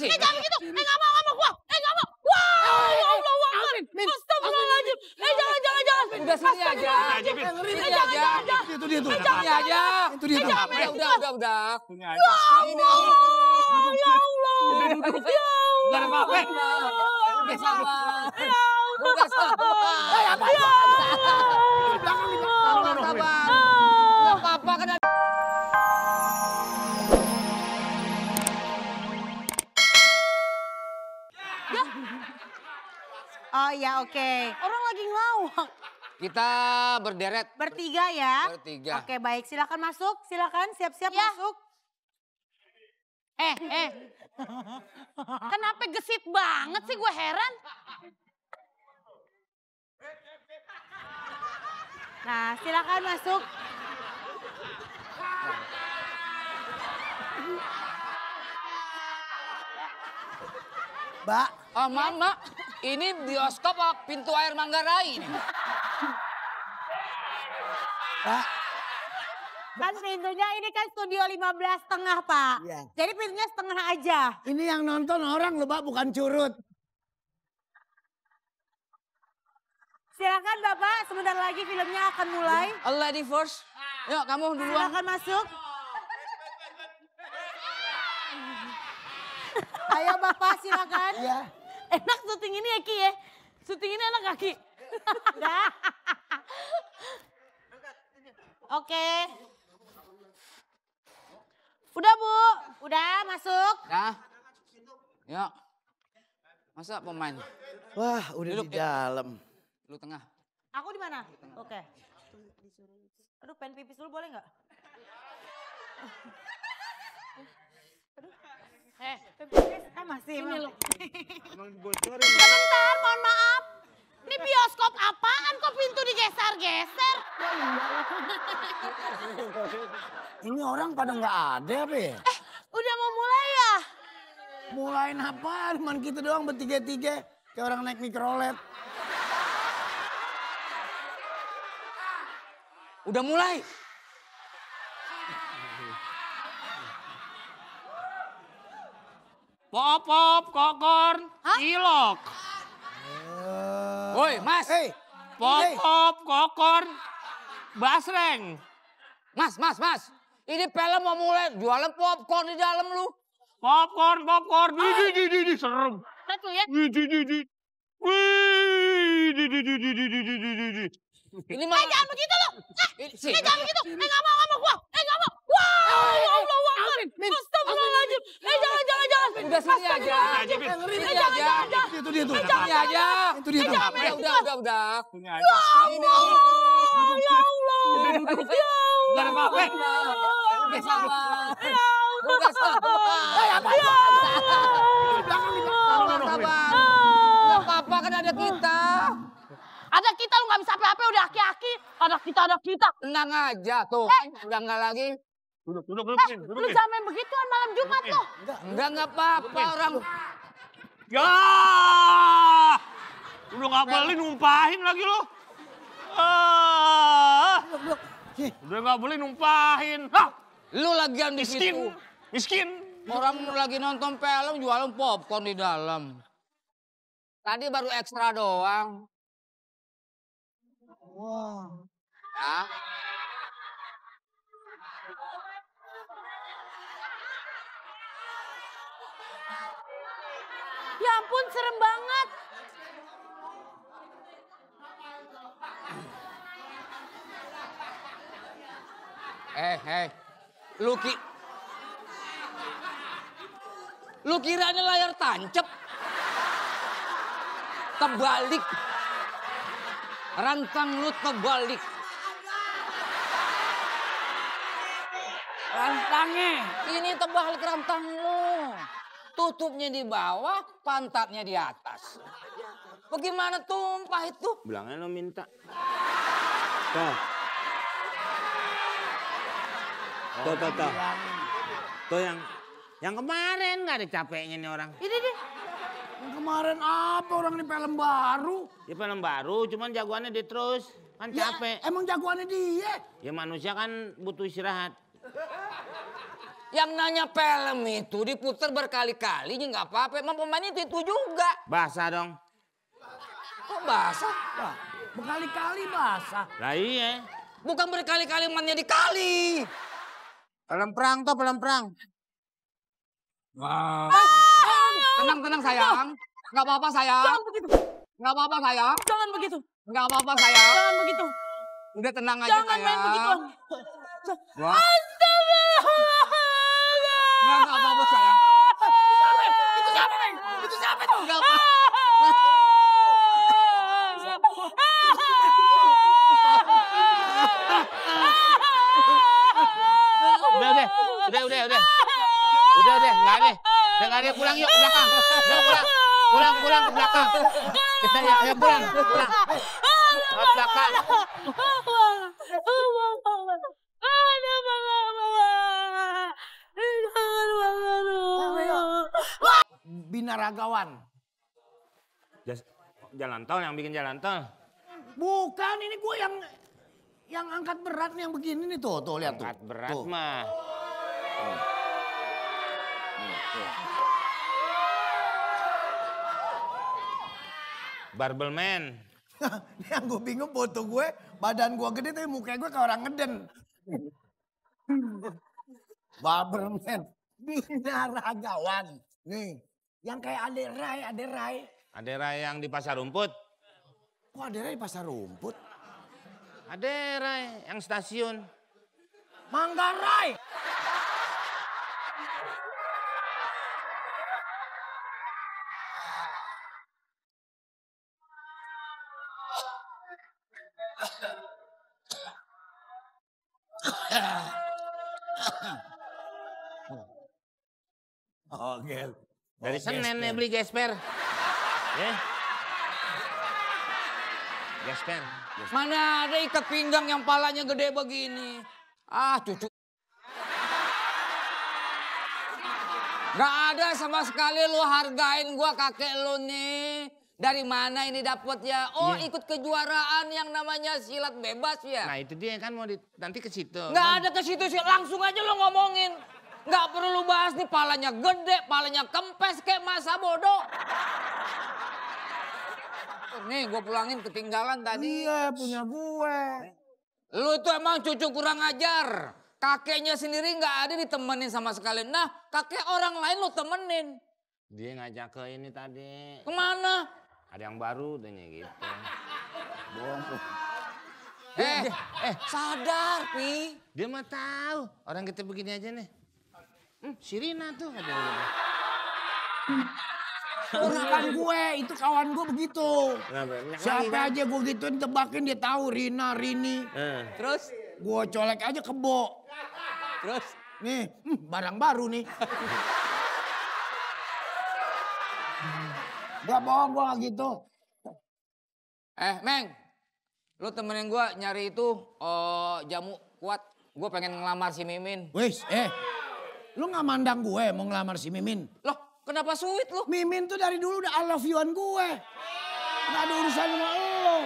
jangan begitu. Nggak mau gua. Nggak mau. Wah, ya Allah, astagfirullahaladzim. Jangan. Udah sini aja. Jangan. Itu dia tuh. Sini aja. Itu dia tuh. Udah. Ya Allah, ya Allah. Gak ada apa-apa. Udah sabar. Ya Allah. Udah sabar. Sabar. Nggak apa-apa kan. Oh ya oke. Orang lagi ngelawak. Kita berderet. Bertiga ya? Bertiga. Oke baik, silakan masuk. Silakan siap-siap masuk. Kenapa gesit banget sih, gue heran. Nah silakan masuk. Mbak. Mama, ini bioskop apa pintu air Manggarai ini? Mbak. Kan pintunya ini kan studio 15,5 Pak. Iya. Jadi pintunya setengah aja. Ini yang nonton orang loh Mbak, bukan curut. Silakan Bapak, sebentar lagi filmnya akan mulai. Lady first. Yuk kamu duluan. Silakan masuk. Ayo Bapak silakan. Iya. Enak syuting ini ya Ki ya? Syuting ini enak gak Ki? Enggak. Oke. Udah Bu, udah masuk. Ya. Yuk. Masa pemain? Wah udah Duduk, di dalam. Lu tengah. Aku di mana? Oke. Aduh pengen pipis dulu boleh nggak? Aduh. Pipis. Masih ini loh. Sebentar, mohon maaf. Ini bioskop apaan kok pintu digeser-geser? Ini orang pada nggak ada apa ya? Udah mau mulai ya? Mulain apa? Cuman kita doang bertiga-tiga. Kayak orang naik mikrolet. Udah mulai. Pop, kokor, cilok. Woi, Mas. Hei. Pop, kokor, basreng. Mas. Ini film mau mulai. Jualan popcorn di dalam lu. Popcorn. Di, serem. Satu ya. Di. Ini mah. Jangan begitu loh. Sini. Jangan begitu. Nggak mau gua. Nggak mau. Wah, ya Allah, astagfirullahaladzim. Jangan. Udah sini aja. Sini aja. Itu dia tuh. Sini aja. Itu dia tuh. Udah. Ya Allah. Gak ada apa-apa. Udah sabar. Udah sabar. Nggak apa-apa kan ada kita. Ada kita lu nggak bisa apa-apa udah aki-aki. Ada kita. Tenang aja tuh. Udah nggak lagi. Duduk. Lu jangan main begituan malam Jumat loh. Nggak apa-apa orang. Ya, udah nggak boleh numpahin lagi lo. Udah nggak boleh numpahin. Lu lagian di situ. Miskin. Orang lagi nonton film jualan popcorn di dalam. Tadi baru ekstra doang. Wah. Ya. Ya ampun serem banget. Lu kiranya layar tancap. Terbalik. Rantang lu terbalik. Rantangnya. Ini terbalik rantang lu. Tutupnya di bawah, pantatnya di atas. Bagaimana tumpah itu? Bilangnya lo minta. Tuh. Tuh yang kemarin nggak ada capeknya nih orang. Ini deh. Yang kemarin apa orang ini film baru? Ya film baru, cuman jagoannya dia terus. Kan capek. Emang jagoannya dia. Ya manusia kan butuh istirahat. Yang nanya film itu diputar berkali-kali nggak apa-apa. Emang pemain itu juga. Basah dong. Kok basah? Wah, berkali-kali basah. Lah iya. Bukan berkali-kali mainnya di kali. Film perang toh, film perang. Wah. Tenang sayang. Nggak apa-apa sayang. Jangan begitu. Nggak apa-apa sayang. Jangan begitu. Nggak apa-apa sayang. Jangan begitu. Udah tenang aja Jangan sayang. main begituan. Wah. Astagfirullahaladzim. Nggak apa-apa sayang. Itu siapa, Neng? Itu siapa itu? Nggak apa. Udah. Udah, nggak ada. Nggak ada, pulang yuk ke belakang. Udah pulang ke belakang. Kita ya pulang. Ke belakang. Binaragawan. Jalan tol yang bikin jalan tol. Bukan, ini gue yang angkat berat nih yang begini nih tuh lihat tuh. Angkat berat Tuh. mah. Barbel man. Ini yang gue bingung foto gue, badan gue gede tapi muka gue kayak orang ngeden. Barberman, binaragawan. Nih, yang kayak Ade Rai. Ada Rai yang di pasar rumput. Kok Ade Rai di pasar rumput? Ada Rai yang stasiun. Manggarai. Oke. Dari Senen nih beli gesper. Ya. Gesper. Mana ada ikat pinggang yang palanya gede begini. Ah cucu. Gak ada sama sekali lu hargain gua kakek lu nih. Dari mana ini dapetnya? Oh ikut kejuaraan yang namanya silat bebas ya? Nah itu dia kan mau nanti ke situ. Nggak ada ke situ sih, langsung aja lo ngomongin. Nggak perlu lu bahas nih palanya gede, palanya kempes kayak masa bodoh. Nih gue pulangin ketinggalan tadi. Iya punya gue. Lu tuh emang cucu kurang ajar. Kakeknya sendiri nggak ada ditemenin sama sekali. Nah kakek orang lain lu temenin. Dia ngajak ke ini tadi. Kemana? Ada yang baru tanya gitu. Bohong. Sadar Pi. Dia mah tahu orang kita begini aja nih. Si Rina tuh ada. Bukan gue, itu kawan gue begitu. Siapa aja gue gituin tebakin dia tahu Rina, Rini. Terus? Gue colek aja kebo. Terus? Nih, barang baru nih. Gak bohong gue gak gitu. Meng, lu temenin gue nyari itu jamu kuat. Gue pengen ngelamar si Mimin. Wis, lu gak mandang gue mau ngelamar si Mimin? Loh, kenapa suit lu? Mimin tuh dari dulu udah I love you-an gue. Gak ada urusan sama lo.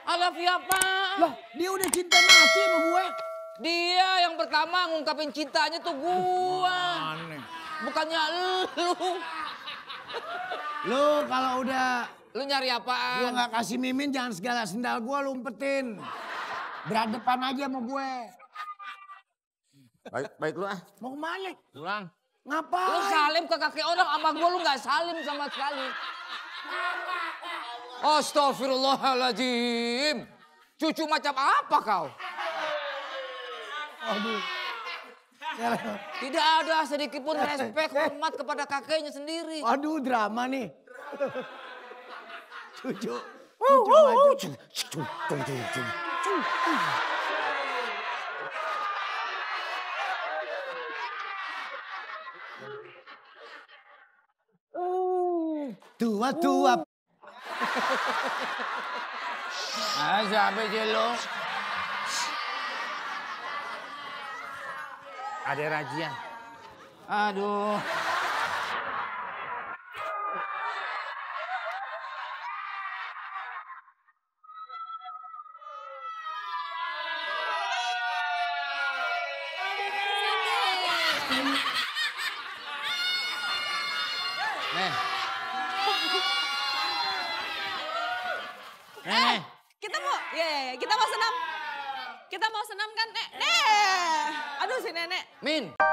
I love you apa? Loh, dia udah cinta mati sama gue. Dia yang pertama ngungkapin cintanya tuh gua. Aneh. Bukannya lu. Lu kalau udah Lu nyari gue apaan? gak kasih Mimin, jangan segala sendal gue lu umpetin. Berhadapan aja sama gue. Baik lu ah. Mau kemana? Pulang. Ngapain? Lu salim ke kaki orang sama gua lu gak salim sama sekali. Astagfirullahaladzim. Cucu macam apa kau? Aduh. Tidak ada sedikit pun respek, hormat kepada kakeknya sendiri. Aduh, drama nih. Cucu. Cucu maju. Tua. Siapa sih lu? Ada razia. Aduh. Nih. Kita mau senam kan, Nek. Aduh si nenek. Min.